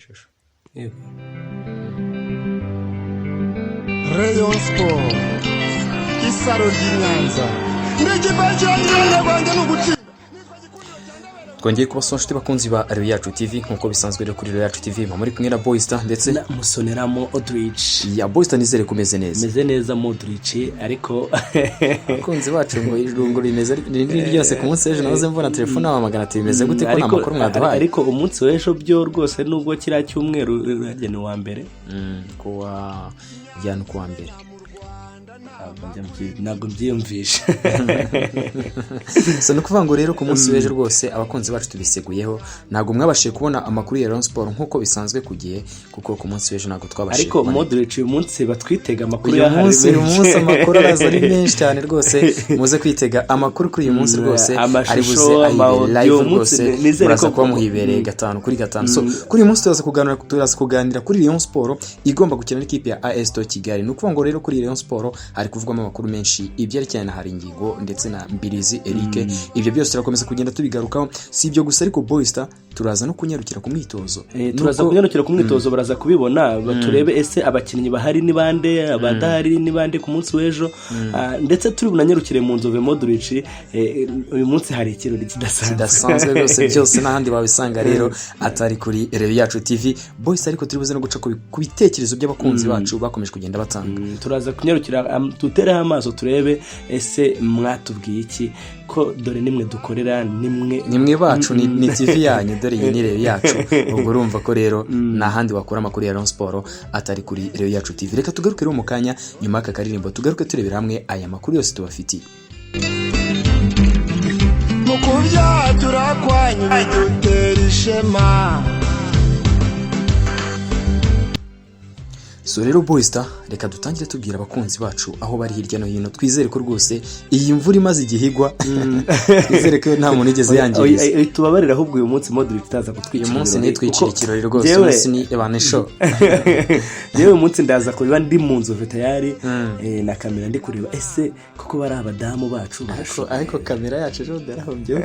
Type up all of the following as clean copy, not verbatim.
Ishusho. Yego. Rayon Sport, isaro ry'i Nyanza n'ikipe Rwanda ni ugutsinda. Twongeye kubasura, inshuti bakunzi ba Rayon Yacu TV. Nk'uko bisanzwe rero, kuri Rayon Yacu TV muba muri kumwe na Boysta ndetse na Musonera Modric. Ya Boysta, nizere kumeze neza. Meze neza, Modric, ariko Abakunzi bacu ngo irungu rimeze ni ryose. Ku munsi w'ejo nahoze mbona telefone bahamagara ati: "Bimeze gute ko nta makuru mwaduhaye?" Ariko umunsi w'ejo byo rwose, nubwo kiriya cyumweru uragenewe wa mbere. Kuwa jyana kuwa mbere. Ntabwo mbyiyumvisha. So ni ukuvuga ngo rero ku munsi w'ejo rwose abakunzi bacu tubiseguyeho, ntabwo mwabashije kubona amakuru ya Rayon Sport nk'uko bisanzwe ku gihe, kuko ku munsi w'ejo ntabwo twabashije Ariko kubona. Modric, uyu munsi batwitega amakuru Uyu y'ahari munsi, uyu menshi. munsi amakuru araza ari menshi cyane rwose. Muze kwitega amakuru kuri uyu munsi rwose, ari buze Amashusho, ahibereye ama live audio, umunsi rwose. Nizere Muraza ko kuba muhibereye 5 kuri 5. So kuri uyu munsi turaza kuganira kuri Rayon Sport igomba gukina n'ikipe ya AS do Kigali. Ni ukuvuga ngo rero kuri Rayon Sport hari kuvugwamo amakuru menshi ibyerekeranye na Haringingo ndetse na Mbirizi Eric. Ibyo byose turakomeza kugenda tubigarukaho. Si ibyo gusa ariko, Boysta, turaza no kunyarukira ku mwitozo. Turaza kunyarukira ku mwitozo, baraza kubibona, turebe ese abakinnyi bahari ni bande, abadahari ni bande ku munsi w'ejo. Ndetse turi bunanyarukire mu Nzove, Modric. Uyu munsi hari ikirori kidasanzwe. Kidasanzwe rwose. Byose n'ahandi wabisanga rero atari kuri Rayon Yacu TV, Boyce. Ariko turi buze no guca ku bitekerezo by'abakunzi bacu bakomeje kugenda batanga. Turaza kunyarukira dutereho amaso turebe ese mwatubwiye iki, ko dore nimwe dukorera, nimwe. Nimwe bacu, ni TV yanyu, dore iyi ni Rayon Yacu. Ubwo urumva ko rero nta handi wakura amakuru ya Rayon Sport atari kuri Rayon Yacu TV. Reka tugaruke rero mu kanya nyuma y'aka karirimbo, tugaruke turebera hamwe aya makuru yose tubafitiye. Mu kubyatura kwanyu bidutera ishema. So rero Boysta, reka dutangire tubwira abakunzi bacu aho bari hirya no hino. Twizere ko rwose iyi mvura imaze igihe igwa, twizere ko nta muntu igeze yangiriza. Oya, tubabarire ahubwo uyu munsi Modric itaza kutwicira Uyu munsi ibirori, ntitwicire kuko ikirori rwose. Uyu munsi ni ebana show. Njyewe uyu munsi ndaza kuba ndi mu Nzove tayari, na kamera ndi kureba ese koko bari abadamu bacu barashoboye. Ariko kamera yacu ejo bundi yarahombye.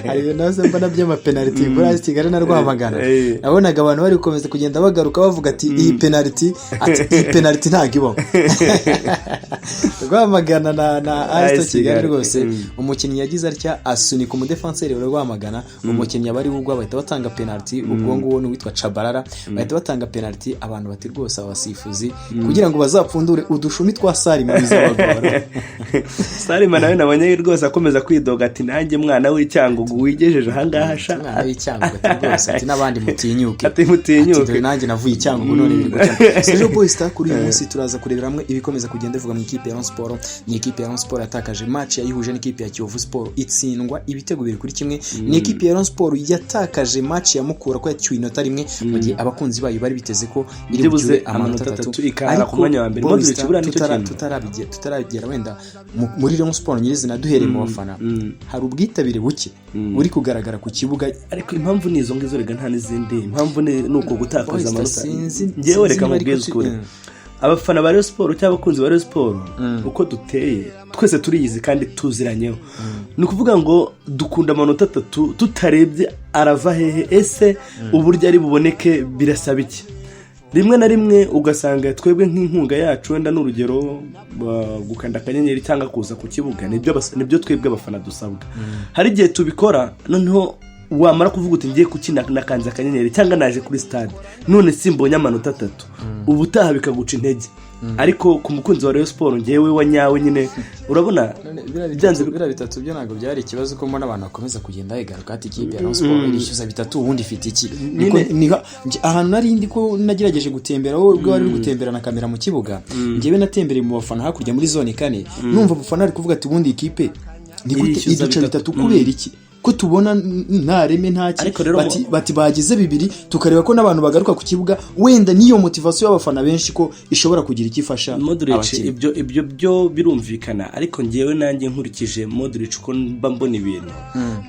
Hari ibintu nahoze mbona by'amapenaliti muri AS Kigali na Rwamagana. Nabonaga abantu bari gukomeza kugenda bagaruka bavuga ati: "Iyi penaliti", ati: "Iyi penaliti ntabwo ibaho." Rwamagana na AS AS Kigali Kigali. rwose, umukinnyi yagize atya asunika umudefanseri wa Rwamagana, umukinnyi aba ari we ugwa, bahita batanga penaliti. Ubwo nguwo ni uwitwa Cabarara. Bahita batanga penaliti, abantu bati: "Rwose aba basifuzi kugira ngo bazapfundure udushumi twa Sarima bizabagora." Salima nawe nabonye rwose akomeza kwidoga ati: "Nanjye mwana w'Icyangugu wigejeje ahangaha sha." Umwana w'Icyangugu ati rwose, ati: "N'abandi mutinyuke." Ati: "Mutinyuke." Ati: "Dore nanjye navuye Icyangugu none biri gutya." Sejo Boysta, kuri uyu munsi turaza kurebera hamwe ibikomeza kugenda bivuga mu ikipe ya Rayon Sport. Ni ikipe ya Rayon Sport yatakaje match yayihuje n'ikipe ya Kiyovu Sport, itsindwa ibitego 2-1. Ni ikipe ya Rayon Sport yatakaje match ya Mukura ko yacyuye inota 1, mu gihe abakunzi bayo bari biteze ko iri Byibuze bucyure amanota amanota 3, 3. ikahara ku mwanya wa mbere. Boysta, Modric, buriya nicyo kintu. Tutaragera wenda muri Rayon Sport nyirizina, duhereye mu bafana, hari ubwitabire buke buri kugaragara ku kibuga. Ariko impamvu ni izo ngizo rega, nta n'izindi impamvu, ni uko gutakaza Boysta, amanota. sinzi Njyewe reka niba ariko mubwize ukuri, abafana ba Rayon Sport cyangwa abakunzi ba Rayon Sport, uko duteye twese turiyizi kandi tuziranyeho. Ni ukuvuga ngo dukunda amanota 3 tutarebye arava hehe, ese uburyo ari buboneke birasaba iki. Rimwe na rimwe ugasanga twebwe nk'inkunga yacu, wenda n'urugero gukanda akanyenyeri cyangwa kuza ku kibuga, nibyo twebwe abafana dusabwa. Hari igihe tubikora, noneho wamara kuvuga uti: "Ngiye gukina nakanze akanyenyeri cyangwa naje kuri stade, none simbonye amanota 3," ubutaha bikaguca intege. Ariko ku mukunzi wa Rayon Sport, ngewe wa nyawe nyine, urabona None byanze biriya bitatu byo ntabwo byari ikibazo, ko mbona abantu bakomeza kugenda bigaruka ati: "Ikipe ya Rayon Sport irishyuza bitatu, ubundi ifite iki?" Ahantu nari ndi ko nagerageje gutembera, wowe ubwo wari uri gutembera na kamera mu kibuga, njyewe natembereye mu bafana hakurya muri zone 4, numva abafana bari kuvuga ati: "Ubundi ikipe ni gute Irishyuza iduca bitatu?" bitatu? Kubera iki ko tubona nta reme, nta ki?" Ariko rero Bati bagize bibiri, tukareba ko n'abantu bagaruka ku kibuga, wenda n'iyo motivation y'abafana benshi ko ishobora kugira icyo ifasha Modric, abakinnyi. Ibyo byo birumvikana, ariko ngewe nanjye nkurikije Modric uko mba mbona ibintu,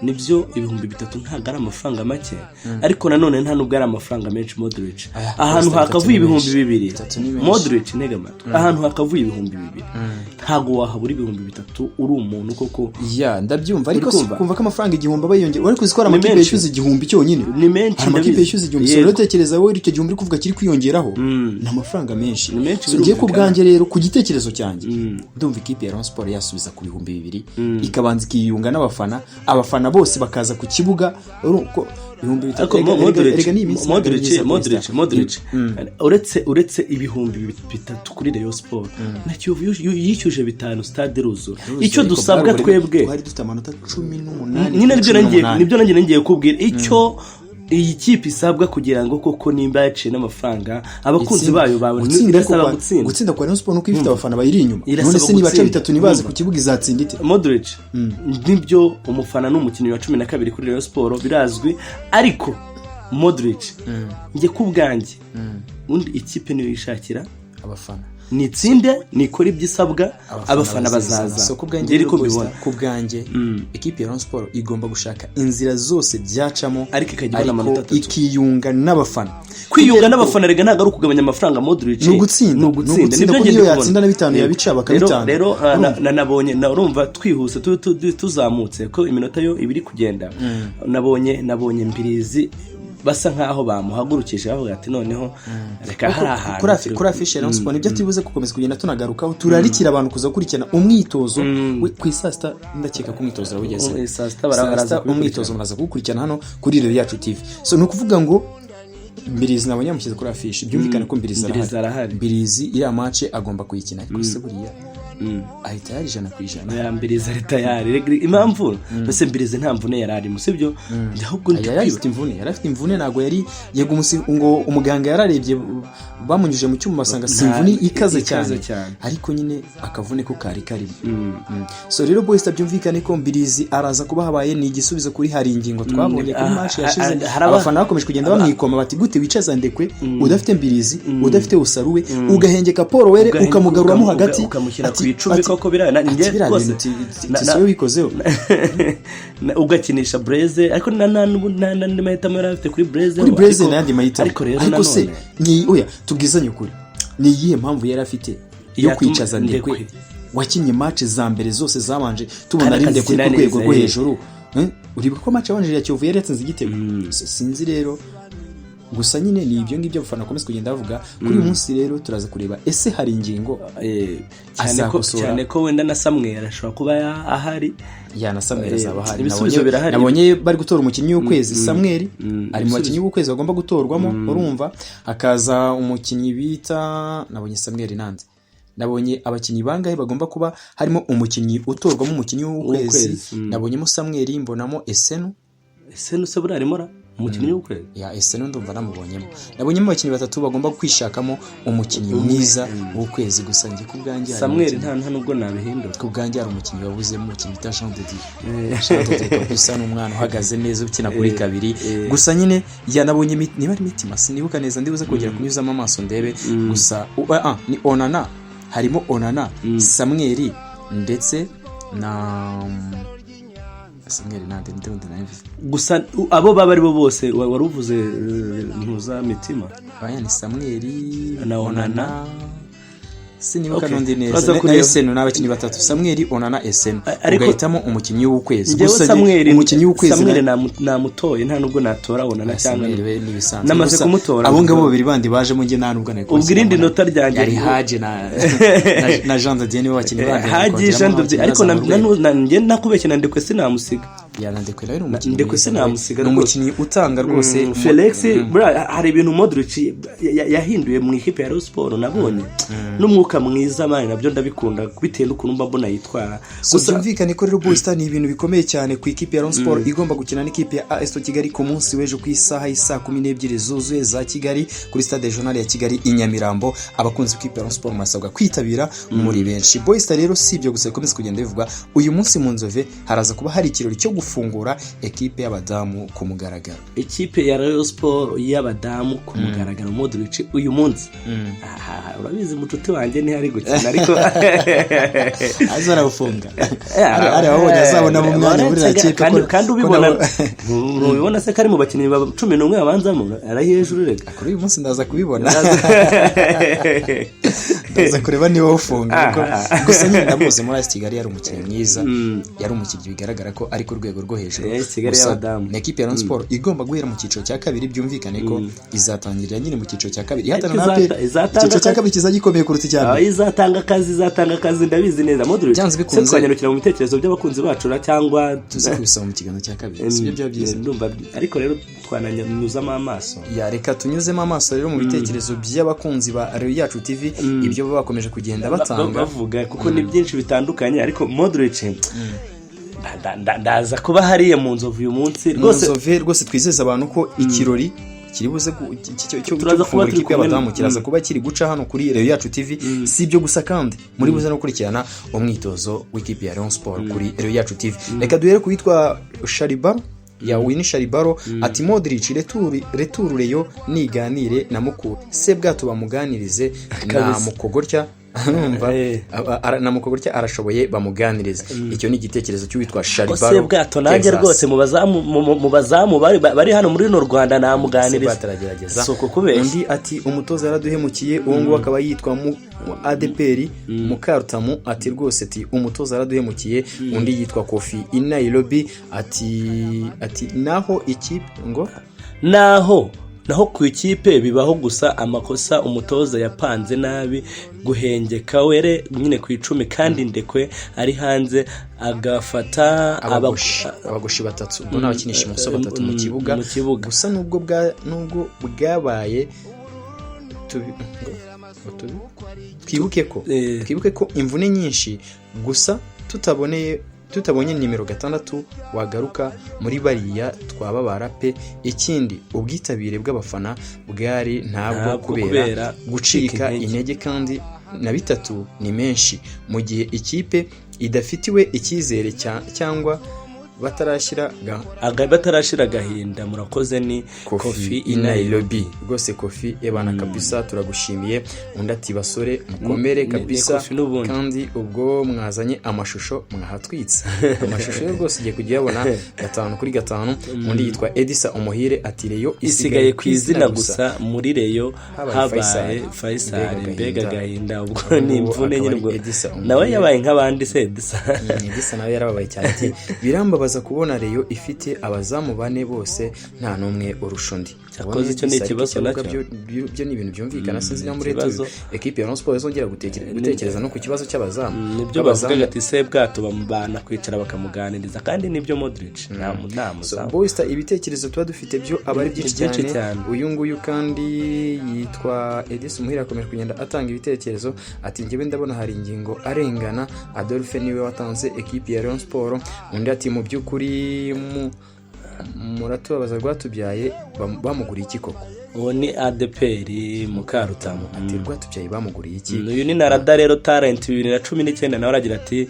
nibyo, 3000 ntabwo ari amafaranga make, ariko nanone nta nubwo ari amafaranga menshi, Modric. Aya, Ahantu Costa, bitatu hakavuye ni ibihumbi menshi. bibiri Bitatu ni menshi. Modric, ntega amatwi, ahantu hakavuye 3000 ntabwo wahabura 3000 uri umuntu koko. Ya, ndabyumva, ariko Uri si kumva? kumva ko amafaranga igihumbi aba yiyongera. Wari kuzi ko hari Ni amakipe menshi. yishyuza 1000 cyonyine? Ni menshi, Hari amakipe ndabizi. yishyuza 1000. So rero tekereza wowe icyo gihumbi uri kuvuga kiri kwiyongeraho, ni amafaranga menshi. Ni menshi, So ngiye ku birumvikana. bwanjye rero, ku gitekerezo cyanjye, ndumva ikipe ya Rayon Sport yasubiza ku 2000, ikabanza ikiyunga n'abafana, abafana bose bakaza ku kibuga. Ko 3000, Ariko erega ni iminsi ntabwo ari Modric, myiza kuri Modric, Star. Modric, uretse 3000 kuri Rayon Sport, na Kiyovu yishyuje 5000, stade iruzura. Icyo Ariko dusabwa twebwe, twari dufite amanota 18 nyine kuri nibyo nangiye 18. Nibyo nanjye ngiye kubwira icyo iyi kipe isabwa kugira ngo koko nimba yaciye n'amafaranga, abakunzi bayo bawe, Gutsinda ariko irasaba gutsinda. Gutsinda kwa Rayon Sport nuko ifite abafana bayiri inyuma. Irasaba None se nibaca gutsinda. 3000 ntibaze Urumva. ku kibuga, izatsinda ite? Modric, nibyo, umufana ni umukinnyi wa 12 kuri Rayon Sport, birazwi. Ariko Modric, njye ku bwanjye, undi ikipe niyo yishakira Abafana. Nitsinde, nikora ibyo isabwa, abafana bazizana. bazaza. So ku bwanjye Njye rero, ariko Costa, mbibona, ku bwanjye ekipe ya Rayon Sport igomba gushaka inzira zose byacamo, Ariko ikajya ibona amanota atatu. Ikiyunga n'abafana. Kwiyunga Kubera ko n'abafana rega ntabwo ari ukugabanya amafaranga, Modric. Ni ugutsinda. Ni ugutsinda. Ni ugutsinda, Nibyo kuko ngenda niyo kubona. yatsinda na 5 yabica bakabitanga. Rero nabonye urumva twihuse tuzamutse ko iminota yo ibiri kugenda, nabonye Mbirizi basa nkaho bamuhagurukije, bavuga ati noneho reka hari ahantu Kuri affiche ya Rayon Sport, nibyo tubuze gukomeza kugenda tunagarukaho, turarikira abantu kuza gukurikirana umwitozo ku isaa sita. Ndakeka ko umwitozo urawugeze. Saa sita Saa baraza sita kubikurikirana. umwitozo muraza kuwukurikirana hano kuri Rero Yacu TV. So ni ukuvuga ngo Mbirizi nabonye yamushyize kuri affiche, byumvikane ko Mbirizi Mbirizi arahari. Mbirizi iriya match agomba kuyikina, ariko se buriya ahita yari 100%? Ya, Mbirizi ari tayari. Rega, impamvu mbese Mbirizi nta mvune yari arimo, sibyo? Ahubwo ndi Yari afite imvune, yari afite imvune, ntabwo yari yego ngo umuganga yararebye, bamunyujije mu cyuma basanga si imvune ikaze ikaze cyane, cyane. Ariko nyine akavune ko kari karimo. So rero boys, byumvikane ko Mbirizi araza kuba habaye ni igisubizo kuri hari ingingo twabonye kuri match yashize. Abafana bakomeje kugenda bamwikoma bati gute wicaza Ndekwe udafite Mbirizi, udafite Usaruwe, ugahengeka Paul Were, ukamugaruramo hagati, ukamushyira ku 10 koko biriya ati njye biriya rwose bintu ti si wowe wikozeho. Ugakinisha Blaise, ariko n'andi mahitamo yari afite kuri Blaise. Kuri Blaise n'ayandi mahitamo. Ariko rero Ariko se nanone ni oya, tubwizanye ukuri, ni iyihe mpamvu yari afite yo Yatuma kwicaza Ndekwe Ndekwe. wakinnye match za mbere zose zabanje tubona Kandi ari Ndekwe ku akazikina rwego neza, rwo eh. hejuru? Uribuka ko match yabanje ya Kiyovu yari yatsinze igitego? Sinzi rero, gusa nyine ni ibyo ngibyo abafana bakomeza kugenda bavuga. Kuri uyu munsi rero turaza kureba ese hari ingingo Cyane ko azakosora. Cyane ko wenda na Samuel ashobora kuba ahari. Ya, na Samuel azaba ahari. Ibisubizo birahari. Nabonye bari gutora umukinnyi w'ukwezi, Samuel ari mu Ibisubizo. bakinnyi b'ukwezi bagomba gutorwamo. Urumva hakaza umukinnyi bita, nabonye Samuel nande, nabonye abakinnyi bangahe bagomba kuba harimo umukinnyi utorwamo umukinnyi w'ukwezi? W'ukwezi. Nabonyemo Samuel, mbonamo Esenu. Ese nuse buriya arimo ra umukinnyi w'ukwezi? Ya, Esenu ndumva namubonyemo. Nabonyemo abakinnyi batatu bagomba kwishakamo umukinnyi mwiza w'ukwezi. Gusa njye ku bwanjye hari Samuel nta nubwo nabihindura. Ku bwanjye hari umukinnyi wabuzemo, umukinnyi bita Jean de Dieu. Jean de Dieu kabisa ni umwana uhagaze neza ukina kuri kabiri. Gusa nyine yanabonye niba ari Mitima, sinibuka neza, ndibuze kongera kunyuzamo amaso ndebe. Gusa ni Onana, harimo Onana, Samuel ndetse na Samuel nande ndi nabivuze. Gusa abo baba ari bo bose, wari uvuze ntuza Mitima. Aya ni Samuel Na Onana. Sinibuka Okay. n'undi neza. Turaza Na kureba. Esenu, ni abakinnyi batatu: Samuel, Onana, Esenu. Ariko Ugahitamo umukinnyi w'ukwezi. Njyewe Gusa Samuel, umukinnyi w'ukwezi Samuel namutoye, nta nubwo natora Onana cyangwa Samuel we n'ibisanzwe. Namaze Gusa kumutora. abo ngabo babiri bandi bajemo, njye nta nubwo nari Ubwo irindi kubashyiramo. nota ryanjye Yari Haji na Jean de Dieu, nibo bakinnyi bandi Haji, kongeramo Jean de Dieu, abakinnyi ariko bazamura urwego. njye nakubeshye, na Ndekwe sinamusiga. Ya, na Ndekwe nawe ni umukinnyi Ndekwe mwiza, sinamusiga ni rwose. umukinnyi utanga rwose. Felix, buriya hari ibintu Modric yahinduye mu ikipe ya Rayon Sport nabonye n'umwuka mwiza man, nabyo ndabikunda bitewe n'ukuntu mba mbona yitwara. Gusa Gusa byumvikane ko rero Boys, ni ibintu bikomeye cyane ku ikipe ya Rayon Sport igomba gukina n'ikipe ya AS Kigali ku munsi w'ejo ku isaha y'isaa 12 zuzuye za Kigali, kuri stade regional ya Kigali i Nyamirambo. Abakunzi b'ikipe ya Rayon Sport murasabwa kwitabira muri benshi. Boys, rero si ibyo gusa bikomeza kugenda bivugwa. Uyu munsi mu Nzove haraza kuba hari ikirori cyo gufungura ekipe y'abadamu ku mugaragaro. Ikipe ya Rayon Sport y'abadamu ku mugaragaro, Modric, uyu munsi. Aha, urabizi mucuti wanjye ntihari gukina, ariko Aza arawufunga, ari ababonye azabona mu mwanya muri iriya kipe. Kandi kandi ubibona, ntubibona se ko ari mu bakinnyi ba 11 babanzamo? Ari hejuru reka. Kuri uyu munsi ndaza kubibona, Ndaza kureba niba awufunga, gusa nyine ndamuzi muri AS Kigali, yari umukinnyi mwiza, yari umukinnyi bigaragara ko ari ku rwego rwo hejuru. AS Kigali Gusa y'abadamu. ni ekipe ya Rayon Sport igomba guhera mu cyiciro cya kabiri. Byumvikane ko izatangirira nyine mu cyiciro cya kabiri ihatana na Ariko APR. izatanga Icyiciro cya akazi. kabiri kizajya gikomeye kuruta icya mbere. Izatanga akazi, ndabizi neza, Modric. Byanze bikunze. Se twanyarukira mu bitekerezo by'abakunzi bacu ra, cyangwa Tuze kubisoma mu kiganiro cya kabiri, sibyo byaba byiza? Ndumva ariko rero twananyuzamo amaso. Ya, reka tunyuzemo amaso rero mu bitekerezo by'abakunzi ba Rayon Yacu TV, ibyo baba bakomeje kugenda batanga. Bavuga kuko ni byinshi bitandukanye, ariko Modric ndaza kuba hariya mu Nzovu uyu munsi Mu rwose. Nzove rwose, twizeza abantu ko ikirori kiri buze cyo Turaza kuba gufungura turi ikipe kumwe y'abadamu kiraza kuba kiri guca hano kuri Rayon Yacu TV. Si ibyo gusa kandi, muri buze no gukurikirana umwitozo w'ikipe ya Rayon Sport kuri Rayon Yacu TV. Reka duhere ku witwa Sharibaro ya Wini Sharibaro, ati: "Modric retour, retour. Rayon niganire na Mukuru Sebwato bamuganirize na Kabisa. Mukogorya." Urumva? Na Mukogorya arashoboye, bamuganirize. Icyo ni igitekerezo cy'uwitwa Ko Sharibaro Sebwato nanjye Texas. rwose mu bazamu bari hano muri runo Rwanda namuganiriza. Sebwato aragerageza. Si ukukubeshya. Undi ati: "Umutoza yaraduhemukiye." Uwo nguwo akaba yitwa mu ADPR Mukarutamu, ati rwose, ati: "Umutoza yaraduhemukiye." Undi yitwa Kofi i Nairobi, ati naho ikipe ngo Naho ku ikipe bibaho gusa amakosa, umutoza yapanze nabi guhengeka Were nyine ku 10 kandi Ndekwe ari hanze, agafata abagoshi batatu, ubwo n'abakinisha imoso batatu mu kibuga. Mu kibuga. Gusa nubwo bwabaye twibuke ko twibuke ko imvune nyinshi gusa tutabonye nimero 6 wagaruka muri bariya twababara pe. Ikindi, ubwitabire bw'abafana bwari ntabwo Ntabwo kubera kubera gucika gucika intege. intege, kandi na bitatu ni menshi mu gihe ikipe idafitiwe icyizere cyangwa batarashyira Batarashira agahinda. Murakoze, ni Kofi i Nairobi. Rwose Kofi, ebana kabisa, turagushimiye. Undi ati: "Basore, mukomere Ni kabisa." Kofi n'ubundi. Kandi ubwo mwazanye amashusho mwahatwitse, amashusho yo rwose ugiye kujya uyabona gatanu kuri gatanu. Undi yitwa Edisa Umuhire, ati: "Rayon Isigaye ku izina gusa muri Rayon." Habaye Habaye Faisal. Faisal. Mbega Mbega agahinda. agahinda ubwo Ubu ni imvune akaba nyine ari ubwo Edisa Umuhire. Nawe yabaye nk'abandi se Edisa. Edisa nawe yarababaye cyane, ati: "Birambabaza kubona Rayon ifite abazamu bane bose nta n'umwe urusha undi." Cyakoze icyo ni Edisa, ariko ikibazo icyo avuga nacyo. byo ni ibintu byumvikana. Sinzi niba muri Ikibazo. ekipe ya Rayon Sports izongera gutekereza no ku kibazo cy'abazamu. Nibyo Abazamu- bavugaga ati Sebwato bamubana kwicara bakamuganiriza, kandi nibyo Modric nta So, muzamu. Boysta, ibitekerezo tuba dufite byo aba ari byinshi Ni byinshi cyane. cyane. Uyu nguyu kandi yitwa Edison Muhire, akomeje kugenda atanga ibitekerezo, ati: "Njyewe ndabona hari ingingo arengana. Adolphe niwe watanze ekipi ya Rayon Sport." Undi ati: "Mu by'ukuri muratubabaza, Rwatubyaye bamuguriye iki koko?" Uwo ni ADPR Mukarutamu. Ati: "Rwatubyaye bamuguriye iki?" Uyu ni Narada rero Talent 2019, nawe aragira ati: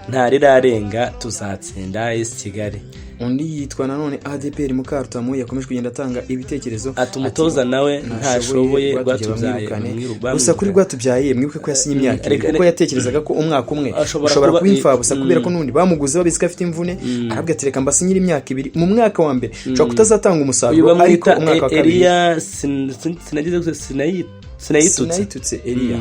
"Ntarirarenga, tuzatsinda AS Kigali." Undi yitwa nanone ADPR Mukarutamu, yakomeje kugenda atanga ibitekerezo. Ati: "Umutoza nawe ntashoboye, Rwatubyaye bamwirukane." bamwirukane. Gusa kuri Rwatubyaye, mwibuke ko yasinye imyaka 2, kuko yatekerezaga ko umwaka umwe Ashobora ushobora kuba kuba imfabusa, kubera ko n'ubundi bamuguze babizi ko afite imvune. Arabwira ati: "Reka mbasinyire imyaka 2, mu mwaka wa mbere nshobora kutazatanga Uyu umusaruro, ariko bamwita umwaka wa kabiri." Eliya sinagize gute, sinayitutse. Sinayitutse Eliya,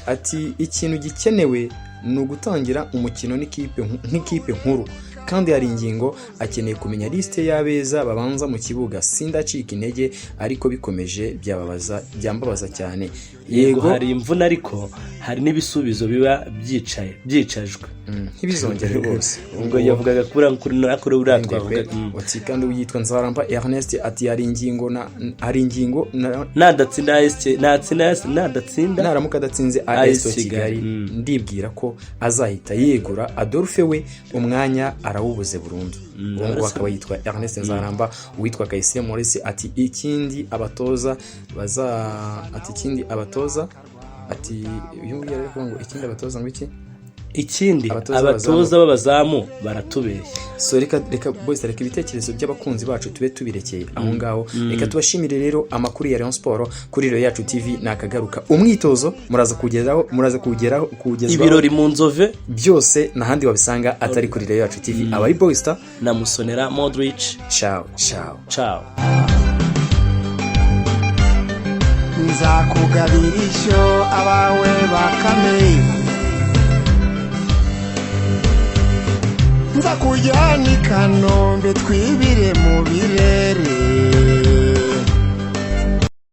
ati: "Ikintu gikenewe ni ugutangira umukino nk'ikipe nkuru, kandi hari ingingo akeneye kumenya lisite y'abeza babanza mu kibuga. Sindacika intege, ariko bikomeje byababaza, byambabaza cyane." Yego, hari imvune ariko hari n'ibisubizo biba byicaye byicajwe. Ntibizongere rwose. Ubwo yavugaga kuri buriya twavuga. Ati kandi yitwa Nzarampa Ernest, ati: "Hari ingingo na hari ingingo na Nadatsinda AS natsinda AS nadatsinda Naramuka adatsinze AS AS Kigali, Kigali, ndibwira ko azahita yegura. Adolphe we umwanya arawubuze burundu." Uwo nguwo akaba yitwa Ernest Nzaramba. Uwitwa Kayisire Maurice ati: "Ikindi abatoza baza," ati: "Ikindi abatoza," ati uyu nguyu yari ari kuvuga ngo ikindi abatoza ngo iki? Ikindi Abatoza abatoza b'abazamu baratubeshya. So reka boys, reka ibitekerezo by'abakunzi bacu tube tubirekeye aho ngaho. Reka tubashimire rero. Amakuru ya Rayon Sport kuri Rayon Yacu TV nakagaruka. Umwitozo muraza kuwugeraho, kuwugezwaho. Ibirori mu Nzove. Byose n'ahandi wabisanga atari kuri Rayon Yacu TV. Abari Boysta na Musonera Modric. Ciao ciao. Ciao. Nzakugabira ishyo abawe bakame, nzakujyana i Kanombe twibire mu birere.